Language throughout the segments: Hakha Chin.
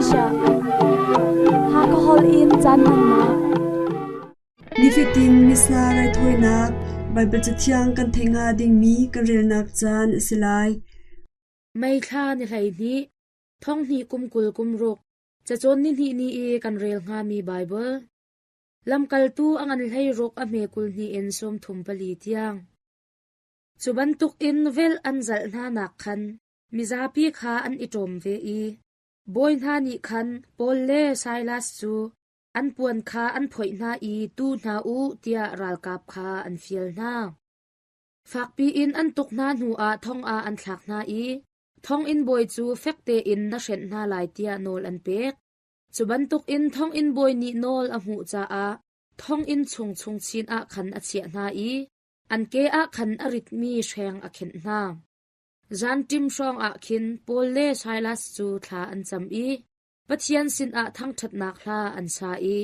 Malaysia. Hakha holh in caan hmannak. Nifatin Missa raithawinak Baibal Cathiang kan theih hnga dingmi kan relnak caan a si lai. May thla ni 12, thong hnih kum 20 kum ruk, cacawn ni hnih ni i kan rel hngami Baibal. Lamkaltu a ngan hlei ruk a hme 22 in 34 tiang. Cu bantukin velh an zalh hnanak khan mizapi kha an i ṭawm ve i bawi hna nih khan Paul le Silas cu an puan kha an phoih hna i tu hna u tiah ralkap kha an fial hna. Fakpi in an tuk hna hnuah thong ah an thlak hna i thonginn bawi cu fek tein na hrenh hna lai tiah nawl an pek. Cu bantukin thonginn bawi nih nawl a hmuh caah thonginn chung chungchin ah khan a chiah hna i An ke ah khan a ritmi hreng a khenh hna. Zanṭim hrawngah khin Paul le Silas cu thla an cam i Pathian sinah thangṭhatnak hla an sa i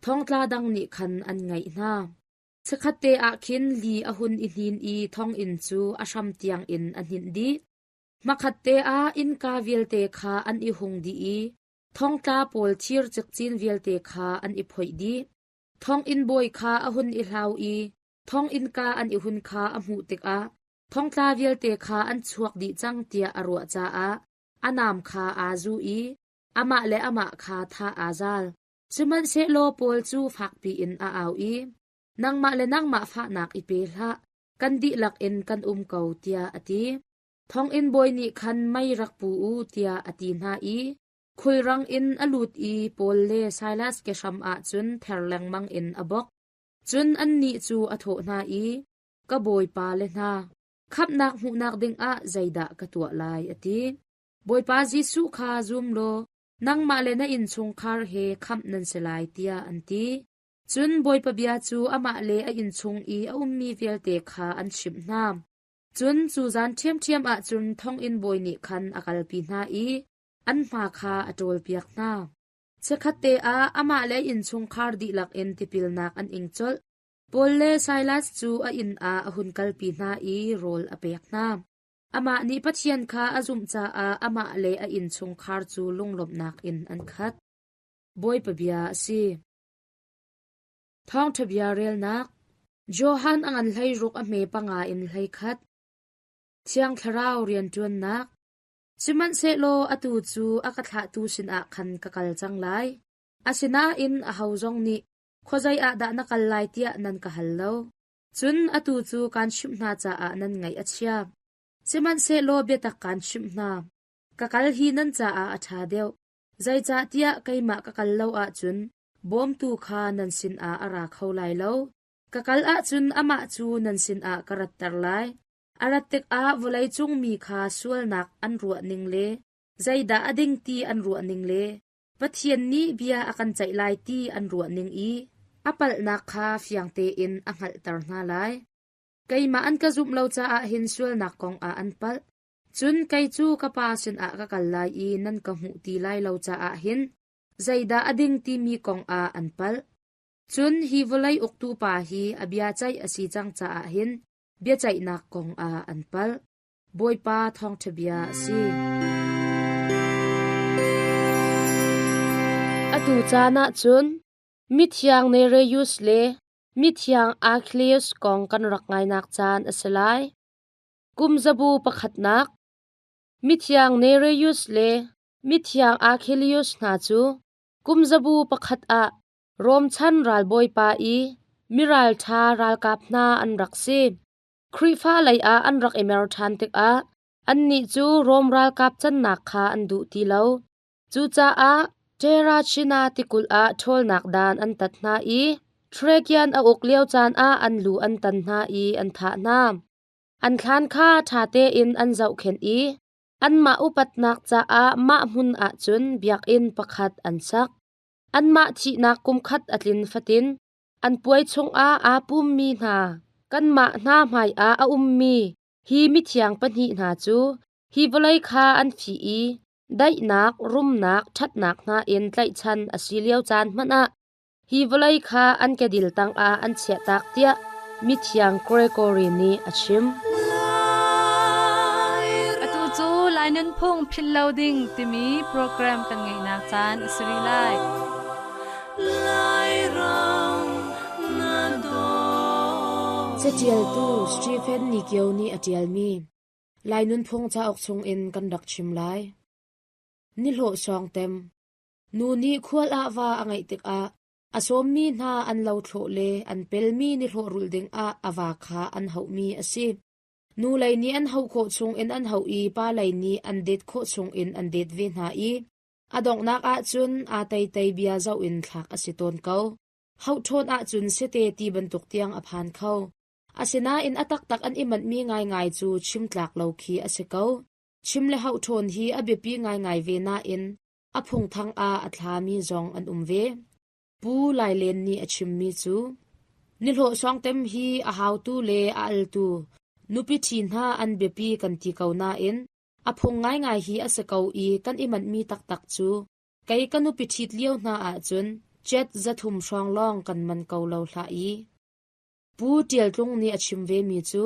thongtla dang nih khan an ngaih hna. Chikkhatte ah khin li a hun i hnin i thonginn cu a hram tiangin a hninh dih. Hmakhatte ah innka vialte kha an i hung dih i thongtla pawl thir cikcin vialte kha an i phoih dih. Thonginn bawi kha a hun i hlau i Thonginn-ka an i hun kha a hmuh tikah thongtla vialte kha an chuak dih cang tiah a ruah caah a nam kha aa zu i amah le amah kha thah aa zal. Sihmanhsehlaw Paul cu fakpi in a au i, Nangmah le nangmah fahnak i pe hlah, kan dihlak in kan um ko, tiah a ti. Thonginn bawi nih khan mei rak pu u, tiah a ti hna i khulrang in a lut i Paul le Silas kehram ah cun ther lengmang in a bok. Cun annih cu a thawh hna i, Ka bawipa le hna, khamhnak hmuhnak dingah zeidah ka tuah lai, a ti. Bawipa Jesuh kha zum law nangmah le na innchungkhar he khamh nan si lai, tiah an ti. Cun Bawipa bia cu amah le a innchung i a ummi vialte kha an chimh hna. Cun cu zan ṭhiamṭhiam ah cun thonginn bawi nih khan a kalpi hna i an hma kha a ṭawlpiak hna. Chikkhatte ah amah le innchungkhar dihlak in tipilnak an ing colh. Paul le Silas cu a inn ah a hun kalpi hna i rawl a pek hna. Amah nih Pathian kha a zumh caah amah le a innchungkhar cu lunglawmhnak in an khat. Bawipa bia a si. Thawngṭha bia relnak Johan a ngan 16 a hme panga in 11. Thiang Thlarau rianṭuannak Sihmanhsehlaw atu cu a ka thlahtu sinah khan ka kal cang lai. Asinain aho zong nih, Khuazei ah dah na kal lai tiah nan ka hal lo. Cun atu cu kaan chimh hna caah nan ngaih a chia. Sihmanhsehlaw biatak kaan chimh hna. Ka kal hi nan caah a ṭha deuh. Zeicahtiah keimah ka kal lo ahcun bawmtu kha nan sinah a ra kho lai lo. Ka kal ahcun amah cu nan sinah ka ratter lai. A rat tikah vawleicung mi kha sualnak an ruahning le zeidah a ding ti an ruahning le Pathian nih bia a kan ceih lai ti an ruahning i a palhnak kha fiang tein a hngalhter hna lai. Keimah an ka zumh lo caah hin sualnak kongah an palh. Cun kei cu ka Pa sinah ka kal lai i nan ka hmuh ti lai lo caah hin zeidah a ding timi kongah an palh. Cun hi vawlei uktu pa hi a bia ceih a si cang caah hin biaceihnak kongah an palh. Bawipa thawngṭha bia a si. Atu caan ah cun mithiang Nereus le mithiang Achilles kong kan rak ngainak caan a si lai. Kum zabu pakhatnak Mithiang Nereus le mithiang Achilles hna cu kum zabu pakhat ah Rom chan ralbawipa i miralṭha ralkap hna an rak si. Khrihfa lei ah an rak i mer ṭhan tikah annih cu Rom ralkap cannak kha an duh ti lo. Cucaah Terracina tikulh ah ṭhawlnak dan an tat hna i Trajan a uk lio caan ah an lu an tan hna i an thah hna. An thlan kha ṭha tein an zohkhenh i anmah upatnak caah mah hmun ah cun biakinn pakhat an sak. Anmah thihnak kumkhat a tlin fatin an puai chungah aa pummi hna kanmah hna hmaiah a ummi hi mithiang pahnih hna cu hi vawlei kha an fih i daihnak, rumnak, ṭhatnak hna in tlaihchan a si lio caan hmanh ah hi vawlei kha an kedil tangah an chiahtak tiah mithiang Gregory nih a chim. Atu cu Lai nan. nunphung philh lo ding timi program kan ngeihnak caan a si rih lai. Catialtu Stephen Nikio nih a ṭialmi Lai Nunphung cauk chungin kan rak chim lai. Nihlawh sawngtem Nu nih khual ah va a ngeih tikah a sawmmi hna an lothlawh le an pelmi nihlawh rulh dingah a va kha an hauhmi a si. Nu lei nih an hauh khawh chungin an hauh i pa lei nih an det khawh chungin an det ve hna i a donghnak ahcun aa teitei bia zoh in thlak a si tawn ko. Hauh ṭhawn ahcun sete ti bantuk tiang a phan kho. Asinain a taktak an i manhmi ngaingai cu chim tlak lo khi a si ko. Chim le hauh ṭhawn hi a biapi ngaingai ve nain a phungthang ah a thlami zong an um ve. Pu Lai Len nih a chimmi cu, Nihlawh sawngtem hi a hautu le a altu nupi ṭhi hna an biapi kan ti ko nain a phung ngaingai hi a si ko i kan i manhmi taktak cu kei ka nupi ṭhit lio hna ahcun jet 300 hrawng lawng kan man ko lo hlah i. Pu Ṭial Tlung nih a chim vemi cu,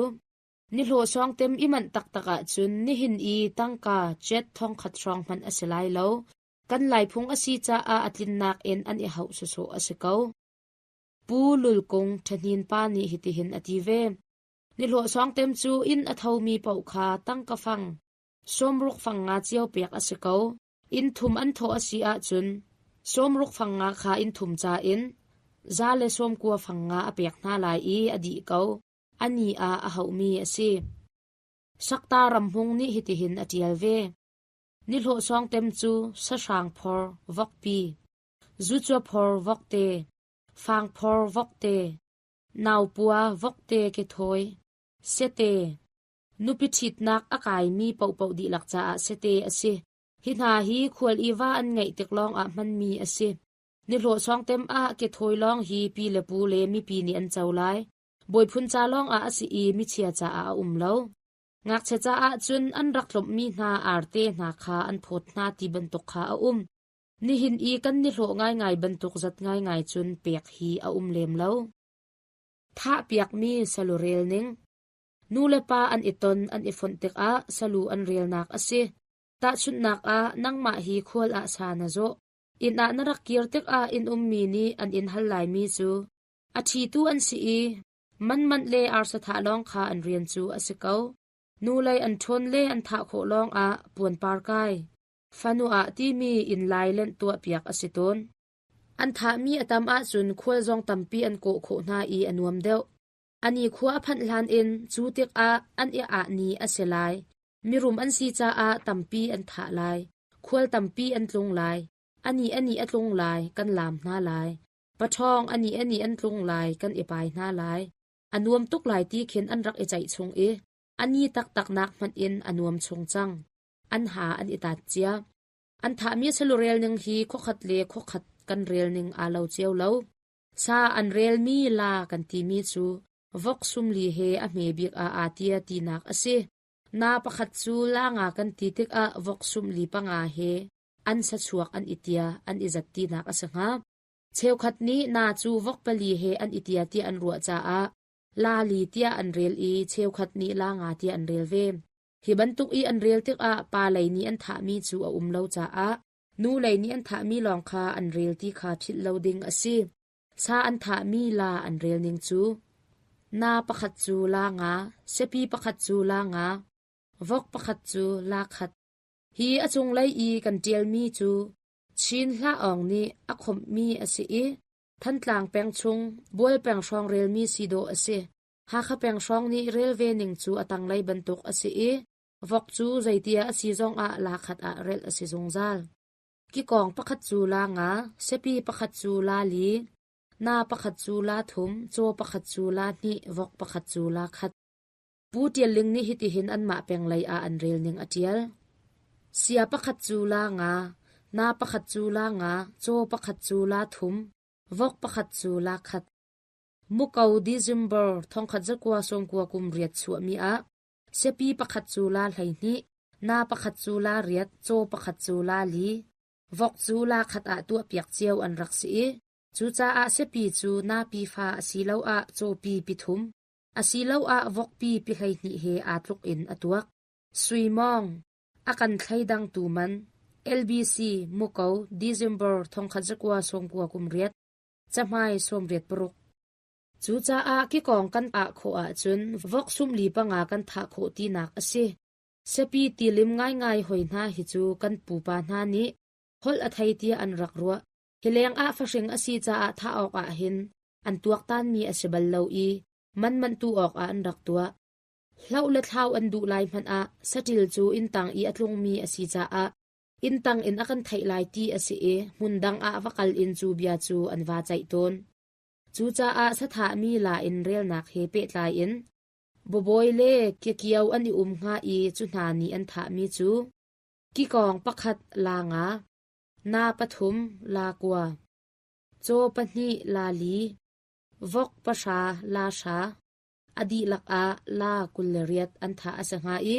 Nihlawh sawngtem i manh taktak ahcun nihin i tangka jet 1000 hrawng hmanh a si lai lo. Kan Laiphung a si caah a tlinnak in an i hauh sawsawh a si ko. Pu Lul Kung Ṭhahnin pa nih hitihin a ti ve. Nihlawh sawngtem cu inn a thomi paoh kha tangka fang 60 fang nga cio pek a si ko. Inn thum an thawh a si ahcun 60 fang nga kha inn thum ca in 190 fang nga a pek hna lai i a dih ko. A ni ah a hauhmi a si. Sakta Ramhmung nih hitihin a ṭial ve. Nihlawh sawngtem cu sahrang phor vokpi, zucua phor vokte, fang phor vokte, naupua vokte kethawi, sete, nupi ṭhitnak a kaimi paohpaoh dihlak caah sete a si. Hi hna hi khual i va an ngeih tik lawngah hmanmi a si. Nihlawh sawngtem ah kethawi lawng hi pi le pu le mipi nih an co lai. Bawiphun ca lawngah a si i michia caah a um lo. Ngakchia caah cun an rak tlawmhmi hna arte hna kha an phawt hna ti bantuk kha a um. Nihin i kan nihlawh ngaingai bantuk zat ngaingai cun pek hi a um lem lo. Thahpiakmi salu rel ning. Nu le pa an i ton an i fonh tikah salu an relnak a si. Tahchunhnak ah nangmah hi khual ah sa na zawh. Inn ah na rak kir tikah inn ummi nih an in hal laimi cu a ṭhitu an si i manmanh le arsa thah lawng kha an rian cu a si ko. Nu lei an ṭhawn le an thah khawh lawngah puanpar kai, fanu ah timi inn lai lenh tuahpiak a si tawn. An thahmi a tam ahcun khual zong tampi an kawh khawh hna i a nuam deuh. Ani khua a phanh hlan in cu tikah an i ah ni a si lai. Mirum an si caah tampi an thah lai. Khual tampi an tlung lai. Ani ani a tlung lai, kan laam hna lai. Paṭhawng ani ani an tlung lai, kan i pai hna lai. A nuam tuk lai ti khin an rak i ceih chung i ani taktak nak hmanh in a nuam chung cang. An ha an i tat cia. An thahmi salurel ning hi khuakhat le khuakhat kan rel ning aa lo cio lo. Sa an relmi la kan timi cu vok sumli he a hme bik ah aa tia tinak a si. Na pakhat cu la nga kan ti tikah vok sumli panga he an sachuak an i tia an i zat tinak a si hnga. Cheukhat nih na cu vok pali he an i tia tiah an ruah caah la li tiah an rel i cheukhat nih la nga tiah an rel ve. Hi bantuk i an rel tikah pa lei nih an thahmi cu a um lo caah nu lei nih an thahmi lawng kha an rel ti kha philh lo ding a si. Sa an thahmi la an rel ning cu na pakhat cu la nga, siapi pakhat cu la nga, vok pakhat cu la khat. Hi a cunglei i kan ṭialmi cu Chin Hlah Aung nih a khawmhmi a si i Thantlang peng chung Bual peng hrawng relmi si dawh a si. Hakha peng hrawng nih rel ve ning cu a tanglei bantuk a si i vok cu zeitia a si zongah la khat ah relh a si zungzal. Kikawng pakhat cu la nga, siapi pakhat cu la li, na pakhat cu la thum, caw pakhat cu la hnih, vok pakhat cu la khat. Pu Ṭial Ling nih hitihin anmah peng lei ah an rel ning a ṭial. Sia pakhat cu la nga, na pakhat cu la nga, caw pakhat cu la thum, vok pakhat cu la khat. Muko December 1990 kum riat chuahmi ah siapi pakhat cu la 12, na pakhat cu la riat, caw pakhat cu la li, vok cu la khat ah tuahpiak cio an rak si i cucaah siapi cu napi fa asiloah cawpi pithum, asiloah vokpi pi 12 he aa tluk in a tuak. Sui Mawng. A kan thleidangtu man LBC Muko December 1998 cahmai 86. Cucaah kikawng kan ah khawh ahcun vok sumli panga kan thah khawh tinak a si. Siapi tilim ngaingai hoi hna hi cu kan pupa hna nih holh a thei tiah an rak ruah. Hi lengah fahring a si caah thah awk ah hin an tuaktanmi a si bal lo i man manhtu awk ah an rak tuah. Hloh le thlau an duh lai hmanh ah saṭil cu inntang i a tlungmi a si caah inntang in a kan theih lai ti a si i hmundang ah va kal in cu bia cu an vaa ceih tawn. Cucaah sathahmi la in relnak he pehtlai in babawi le kiakio an i um hnga i cu hna nih an thahmi cu kikawng pakhat la nga, na pathum la kua, caw pahnih la li, vok pahra la hra, a dihlak ah la 28 an thah a si hnga i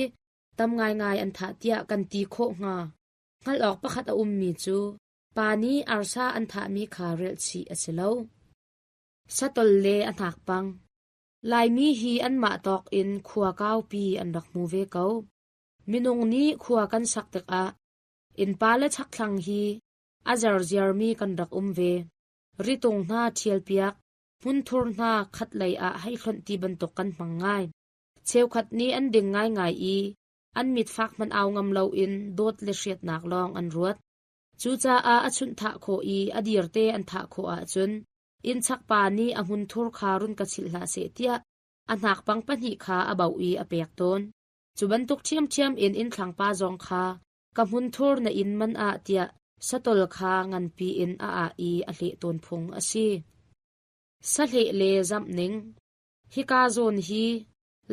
tam ngaingai an thah tiah kan ti khawh hnga. Hngalh awk pakhat a ummi cu pa nih arsa an thahmi kha relhchih a si lo. Satol le a hnakpang Laimi hi anmah tawk in khua kaupi an rak hmu ve ko. Minung nih khua kan sak tikah innpa le chakthlang hi a zerziarmi kan rak um ve. Ritung hna ṭhialpiak, hmunthur hna khatlei ah hei hlonh ti bantuk kan hmang ngai. Cheukhat nih an ding ngaingai i an mitfak hmanh au ngam loin dawt le hriatnak lawng an ruat. Cucaah a chunh thah khawh i a dirte an thah khawh ahcun innchak pa nih a hmunthur kha run ka chilh hlah seh tiah a hnakpang pahnih kha a bauh i a pek tawn. Cu bantuk ṭhiamṭhiam in innthlang pa zong kha ka hmunthur na inn man ah tiah satol kha nganpi in a ah i a hleh tawn phung a si. Sahleh le zamh ning Hika zawn hi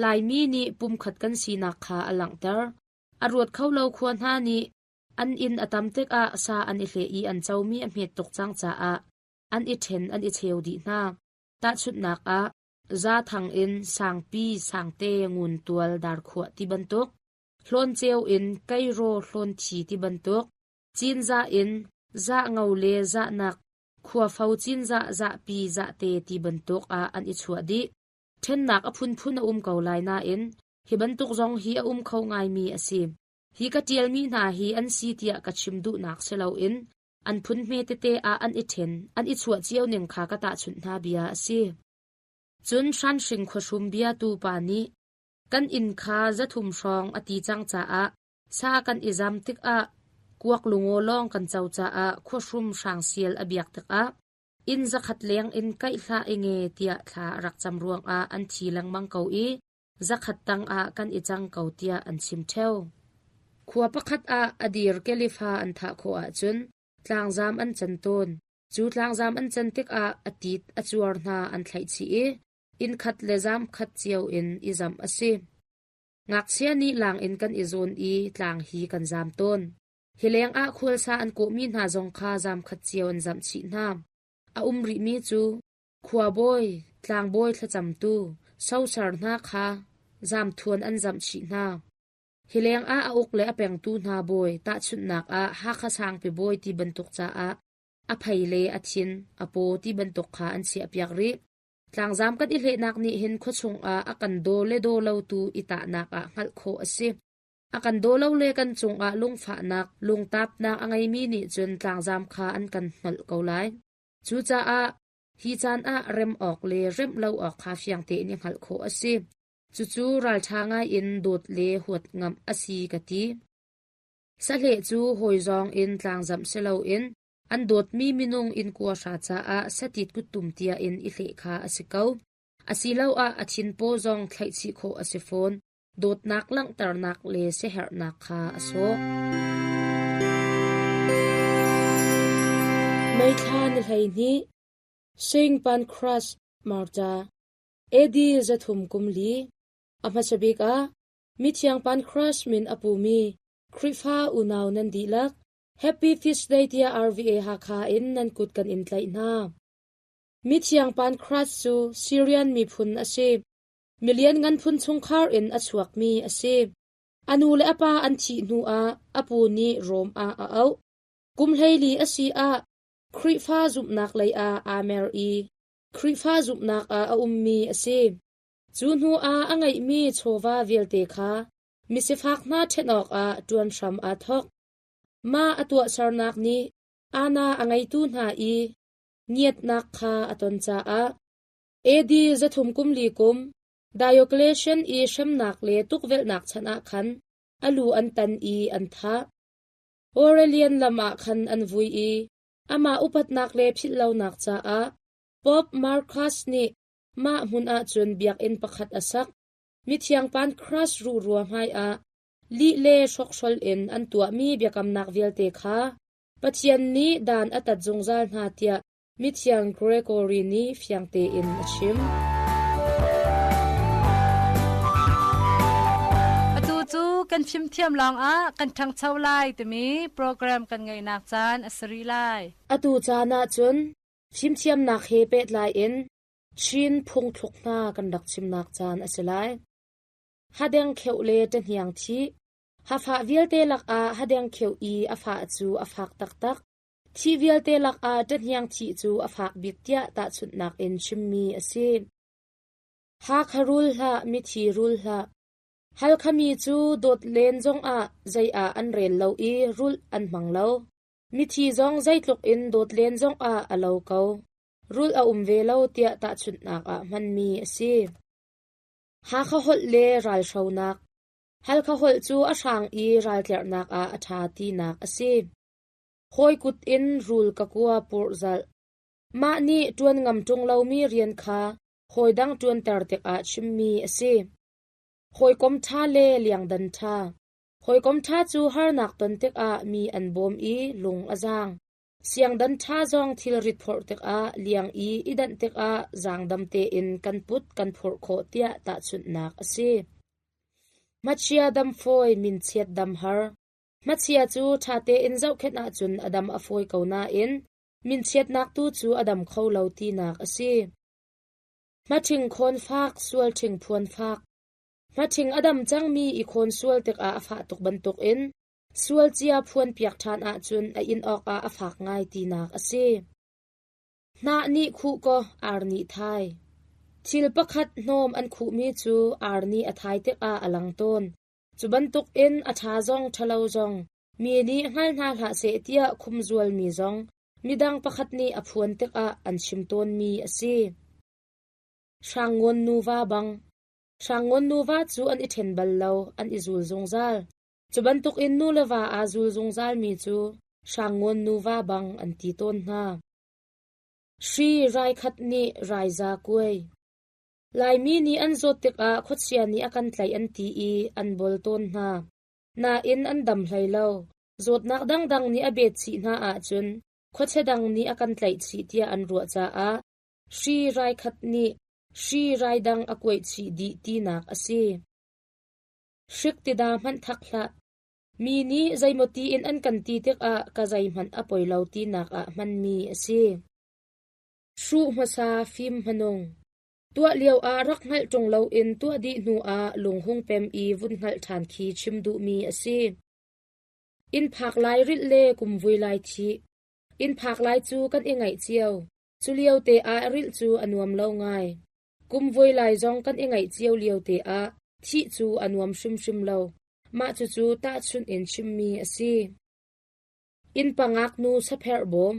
Laimi nih pumkhat kan sinak kha a langhter. A ruat kho lo khua hna nih an inn a tam tikah sa an i hleh i an comi a hmet tuk cang caah an i ṭhen an i cheu dih hna. Tahchunhnak ah, Zathang in Sangpi, Sangte, Nguntual, Darkhuah ti bantuk, Hlawnceu in Keiraw, Hlawnthi ti bantuk, Cinzah in Zahngo le Zahnak, Khuafo Cinzah, Zahpi, Zahte ti bantuk ah an i chuah dih. Ṭhennak a phunphun a um ko lai nain hi bantuk zong hi a um kho ngaimi a si. Hi ka ṭialmi hna hi an si tiah ka chim duhnak si loin an phun hme tete ah an i ṭhen, an i chuah cio ning kha ka tahchunh hna bia a si. Cun hranhring khuahrum biatu pa nih kan inn kha zathum hrawng a ti cang caah sa kan i zam tikah kuak lungaw lawng kan co caah khuahrum hrangsial a biak tikah inn zakhat leng in kaih hlah i nge tiah thla a rak cam ruangah an thi lengmang ko i zakhat tangah kan i cang ko tiah an chim ṭheo. Khua pakhat ah a dir kelifa an thah khawh ahcun tlangzam an can tawn. Cu tlangzam an can tikah a tit a cuar hna an thlaih chih i inn khat le zam khat cio in i zamh a si. Ngakchia nih lang in kan i zawn i tlang hi kan zam tawn. Hi lengah khualsa an kawhmi hna zong kha zam khat cio an zamh chih hna. A um rihmi cu Khuabawi, tlangbawi thlacamtu, soser hna kha zamthuan an zamh chih hna. Hi lengah a uk le a pengtu hna bawi, tahchunhnak ah Hakha Sangpi bawi ti bantuk caah a phei le a thin, a paw ti bantuk kha an chiahpiak rih. Tlangzam kan i hlehnak nih hin khuachung ah a kan daw le daw lotu i tahnak ah hngalh khawh a si. A kan daw lo le kan cungah lungfahnak, lungtapnak a ngeimi nih cun tlangzam kha an kan hnolh ko lai. Cucaah hi caan ah rem awk le remh lo awk kha fiang tein i hngalh khawh a si. Cucu ralṭha ngaiin dawt le huat ngamh a si ka ti. Sahleh cu hawi zawng in tlangzamh si loin an dawtmi minung inn kuahra caah satit kuttum tia in i hleh kha a si ko. Asiloah a thinpaw zong thlaihchih khawh a si fawn. Dawtnak langhternak le siaherhnak kha a sawh. May thla ni 12, Saint Pancras Martyr, AD 330, a hmasa bik ah Mithiang Pancras min a pumi Khrihfa unau nan dihlak Happy Feast Day tiah RVA Hakha in nan kut kan in tlaih hna. Mithiang Pancras cu Syrian miphun a si. Milianngan phun chungkhar in a chuakmi a si. A nu le a pa an thih hnuah a pu nih Rom ah a auh. Kum 14 a si ah Khrihfa zumhnak lei ah aa mer i Khrihfa zumhnak ah a ummi a si. Cu hnuah a ngeihmi chawva vialte kha Misifak hna ṭhen awkah ṭuan hram aa thawk. Mah a tuahsernak nih aana a ngeitu hna i ngiatnak kha a ton caah AD 340 kum Diocletian i hremnak le tukvelhnak chan ah khan a lu an tan i an thah. Aurelian lam ah khan an vui i amah upatnak le philhlonak caah Pope Marcus nih mah hmun ah cun biakinn pakhat a sak. Mithiang Pancras ruhrua hmaiah lih le hrokhhrol in an tuahmi biakamnak vialte kha Pathian nih dan a tat zungzal hna tiah Mithiang Gregory nih fiang tein a chim. Atu cu kan fimthiam lawngah kan ṭhangcho lai timi program kan ngeihnak caan a si rih lai. Atu caan ahcun fimthiamnak he pehtlai in Chin phungthluk hna kan rak chimnak caan a si lai. Hadeng kheuh le ṭahniang thih. Hafah vialte lakah hadeng kheuh i a fah cu a fak taktak. Thi vialte lakah ṭahniang thih cu a fak bik tiah tahchunhnak in chimmi a si. Hakha rul hlah, mithi rul hlah. Halkha mi cu dawt len zongah zei ah an rel lo i rulh an hmang lo. Mithi zong zeitluk in dawt len zongah a lo ko. Rulh a um ve lo tiah tahchunhnak ah hmanmi a si. Hakha holh le ralhronak. Halkha holh cu a hrang i raltlerhnak ah a ṭha tinak a si. Hawi kut in rul ka kua purhzalh. Mah nih ṭuan ngam ṭung lomi rian kha hawi dang ṭuanter tikah chimmi a si. Hawikom ṭha le liangdan ṭha. Hawikom ṭha cu harnak ton tikah mi an bawm i lung a zaang. Siangdan ṭha zong thilrit phorh tikah liang i i danh tikah zaangdam tein kan put kan phurh khawh tiah tahchunhnak a si. Hmachia dam fawi, minchiat dam har. Hmachia cu ṭha tein zohkhenh ahcun a dam a fawi ko nain minchiatnak tu cu a dam kho lo tinak a si. Hmaṭhing khawn fak, sual ṭhing phuan fak. Hmaṭhing a dam cangmi i khawn sual tikah a fah tuk bantukin sual cia phuanpiak ṭhan ahcun a in awkah a fak ngai tinak a si. Hnah nih khuh kaw ar nih thai. Thil pakhat hnawm an khuhmi cu ar nih a thai tikah a lang tawn. Cu bantukin a ṭha zong ṭhalo zong mi nih hngal hna hlah seh tiah khumzualmi zong midang pakhat nih a phuan tikah an chim tawnmi a si. Hrangngawn nuva bang. Hrangngawn nuva cu an i ṭhen bal lo, an i zul zungzal. Cu bantukin nu le va aa zul zungzalmi cu hrangngawn nuva bang an ti tawn hna. Hri rai khat nih raiza kuai. Laimi nih an zawt tikah khuachia nih a kan tlaih an ti i an bol tawn hna. Nain an dam hlei lo. Zawtnak dangdang nih a bet chih hna ahcun khuachia dang nih a kan tlaih chih tiah an ruah caah hri rai khat nih hri rai dang a kuaih chih dih tinak a si. Hrik tida hmanh thak hlah. Mi nih zeimaw tiin an kan ti tikah ka zeihmanh a poi lo tinak ah hmanmi a si. Hruh hmasa fim hmanung. Tuah lio ah rak hngalh ṭung loin tuah dih hnu ah lung hung pem i vun hngalh ṭhan khi chim duhmi a si. Inn phak lai rilh le kumvui lai thih. Inn phak lai cu kan i ngaih cio. Cu lio te ah rilh cu a nuam lo ngai. Kumvui lai zong kan i ngaih cio lio te ah thih cu a nuam hrimhrim lo. Mah cucu tahchunh in chimmi a si. Innpa ngaknu sapherh bawm.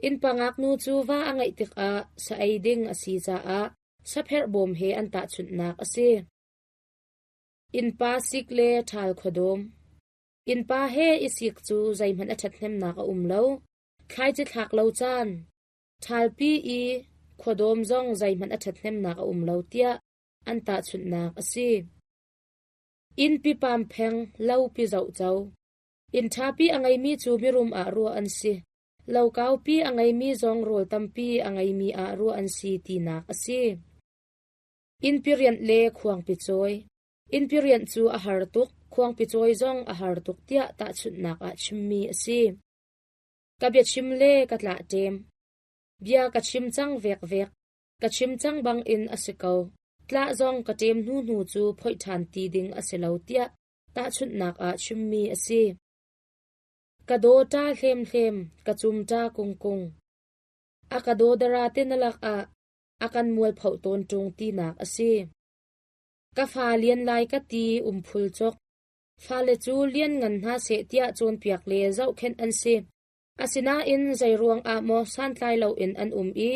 Innpa ngaknu cu va a ngeih tikah sa ei ding a si caah sapherh bawm he an tahchunhnak a si. Innpa sik le ṭhal khuadawm. Innpa he i sik cu zeihmanh a ṭhathnemnak a um lo. Thlaici thlak lo caan, ṭhalpi i khuadawm zong zeihmanh a ṭhathnemnak a um lo tiah an tahchunhnak a si. Innpi pampheng, lopi zohco. Inn ṭhapi a ngeimi cu mirum ah ruah an si. Lo kaupi a ngeimi zong rawl tampi a ngeimi ah ruah an si tinak a si. Innpi rianh le khuangpi cawi. Innpi rianh cu a har tuk, khuangpi cawi zong a har tuk tiah tahchunhnak ah chimmi a si. Ka biachim le ka tlah ṭem. Bia ka chim cang vekvek. Ka chim cang bangin a si ko. Tlah zong ka ṭem hnuhnu cu phoih ṭhan ti ding a si lo tiah tahchunhnak ah chimmi a si. Ka daw ṭa hlemhlem, ka cum ṭa kungkung. A ka daw dara te na lakah a kan mualphoh tawn ṭung tinak a si. Ka fa lian lai ka ti umphul cawk. Fale cu lian ngan hna seh tiah cawnpiak le zohkhenh an si. Asinain zeiruang ah maw santlai loin an um i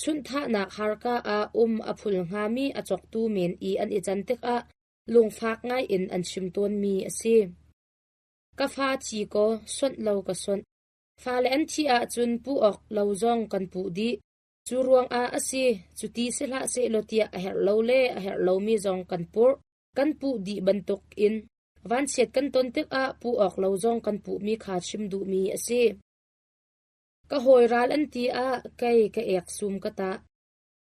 sunhthahnak harka ah um a phul hngami a cawktu men i an i can tikah lungfak ngaiin an chim tawnmi a si. Ka fa thi kaw sonh lo ka sonh. Fale an thih ahcun puh awk lo zong kan puh dih. Cu ruangah a si, cuti si hlah sehlaw tiah a herh lo le a herh lomi zong kan purh, kan puh dih bantuk in vanchiat kan ton tikah puh awk lo zong kan puhmi kha chim duhmi a si. Ka hawi ral an ti ah kei ka ek sum ka tah.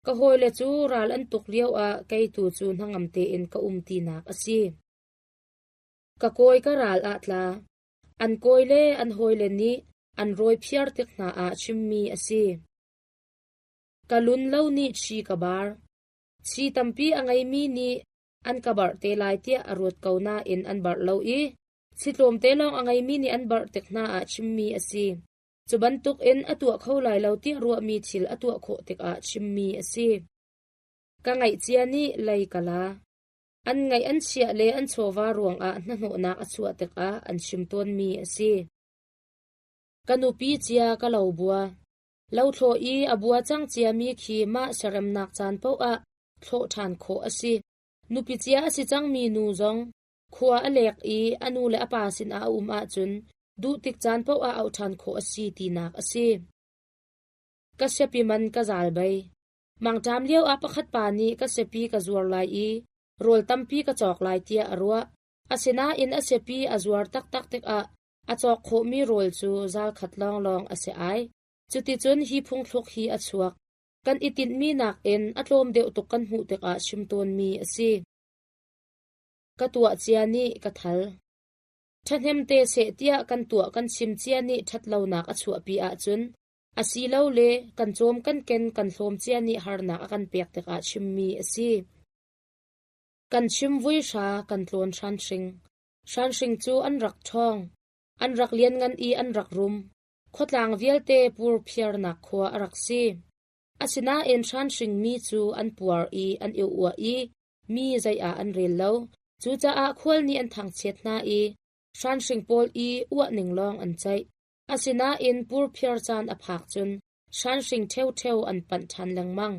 Ka hawile cu ral an tuk lioah kei tu cu hnangam tein ka um tinak a si. Ka kawi ka ral ah tla. An kawi le an hawile nih an rawi phiar tik hna ah chimmi a si. Ka lun lo nih chi ka bar. Chi tampi a ngeimi nih an ka barh te lai tiah a ruat ko nain an barh lo i chi tlawmte lawng a ngeimi nih an barh tik hna ah chimmi a si. Cu bantukin a tuah kho lai lo tiah ruahmi thil a tuah khawh tikah chimmi a si. Ka ngaihcia nih lei ka la. An ngaih an chiah le an chawva ruangah hnahnawhnak a chuah tikah an chim tawnmi a si. Ka nupi cia ka lo bua. Lothlawh i a bua cang ciami khi mah siaremnak caan paoh ah thlawh ṭhan khawh a si. Nupi cia a si cangmi nu zong khua a lek i a nu le a pa sinah a um ahcun duh tik caan paoh ah auh ṭhan khawh a si tinak a si. Ka siapi man ka zal bei. Mangṭam lioah pakhat pa nih ka siapi ka zuar lai i rawl tampi ka cawk lai tiah a ruah. Asinain a siapi a zuar taktak tikah a cawk khawhmi rawl cu zal khat lawnglawng a si ai. Cuticun hi phungthluk hi a chuak. Kan i tinhmi nakin a tlawm deuh tuk kan hmuh tikah chim tawnmi a si. Ka tuah cia nih ka thal. Ṭhahnem te seh tiah kan tuah kan chim cia nih ṭhatlonak a chuahpi ahcun asilole kan cawm kan ken kan hlawm cia nih harnak a kan pek tikah chimmi a si. Kan chim vui hra kan tlawn hranhring. Hranhring cu an rak ṭhawng. An rak lianngan i an rak rum. Khuatlang vialte purphiarnak khua a rak si. Asinain hranhring mi cu an puar i an i uah i mi zei ah an rel lo. Cucaah khual nih an thangchiat hna i hranhring pawl i uah ning lawng an ceih. Asinain purphiar caan a phak cun hranhring ṭheoṭheo an panh ṭhan lengmang.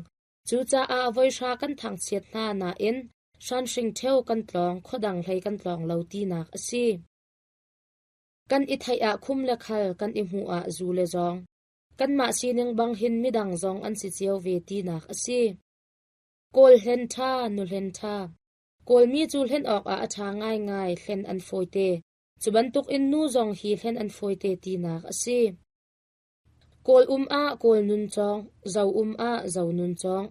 Cucaah voihra kan thangchiat hna nain hranhring ṭheo kan tlawng khuadang hlei kan tlawng lo tinak a si. Kan i theih ah khum le khal, kan i hmuh ah zu le zawng. Kanmah sining bang hin midang zong an si cio ve tinak a si. Kawl hlen ṭha, nu hlen ṭha. Kawlmi cu hlen awkah a ṭha ngaingai, hlen an fawite. Cu bantukin nu zong hi hlen an fawite tinak a si. Kawl um ah Kawl nun cawng, Zo um ah Zo nun cawng.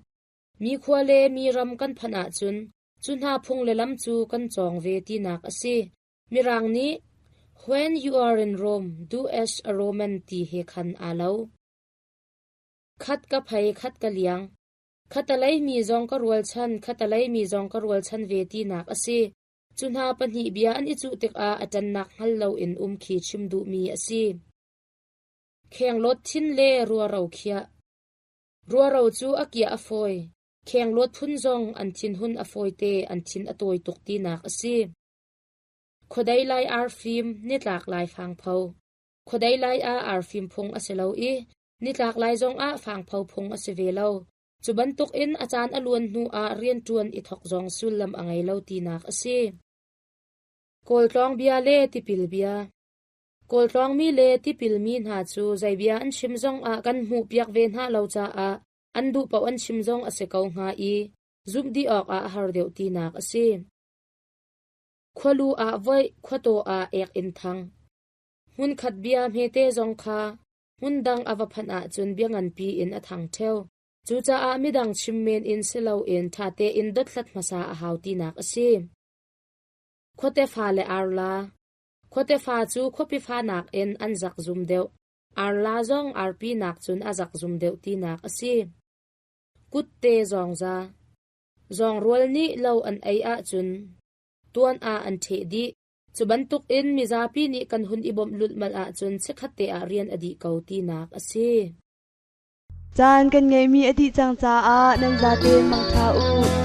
Mi khua le mi ram kan phanh ahcun cu hna phung le lam cu kan cawng ve tinak a si. Mirang nih When you are in Rome, do as a Roman ti he khan aa lo. Khat ka phei, khat ka liang. Khatalei mi zong ka rualchan, khatalei mi zong ka rualchan ve tinak a si. Cu hna pahnih bia an i cuh tikah a ṭannak hngal loin um khi chim duhmi a si. Khenglawt thin le ruaro khiah. Ruaro cu a kiah a fawi. Khenglawt phun zong an thinhun a fawite, an thin a tawi tuk tinak a si. Khuadei lai arfim, nitlak lai fangpho. Khuadei lai ah arfim phung a si lo i nitlak lai zongah fangpho phung a si ve lo. Cu bantukin a caan a luan hnu ah rianṭuan i thawk zong sullam a ngei lo tinak a si. Kawltlawng bia le tipil bia. Kawltlawngmi le tipilmi hna cu zei bia an chim zongah kan hmuhpiak ve hna lo caah an duh paoh an chim zong a si ko hnga i zumh dih awkah a har deuh tinak a si. Khualu ah voih, khuataw ah ek in thang. Hmunkhat bia hmete zong kha hmundang a va phanh ahcun bia nganpi in a thang ṭheo. Cucaah midang chim men in si loin ṭha tein dothlat hmasa a hau tinak a si. Khuate fa le arla. Khuate fa cu khuapi fa nakin an zakzum deuh. Arla zong arpi nakcun a zakzum deuh tinak a si. Kutte zawngza. Zawngrual nih lo an ei ahcun tuan ah an ṭheh dih. Cu bantukin mizapi nih kan hun i bawmh lulhmalh ahcun chikkhatte ah rian a dih ko tinak a si. Caan kan ngeihmi a dih cang caah nan zatein mangṭha u.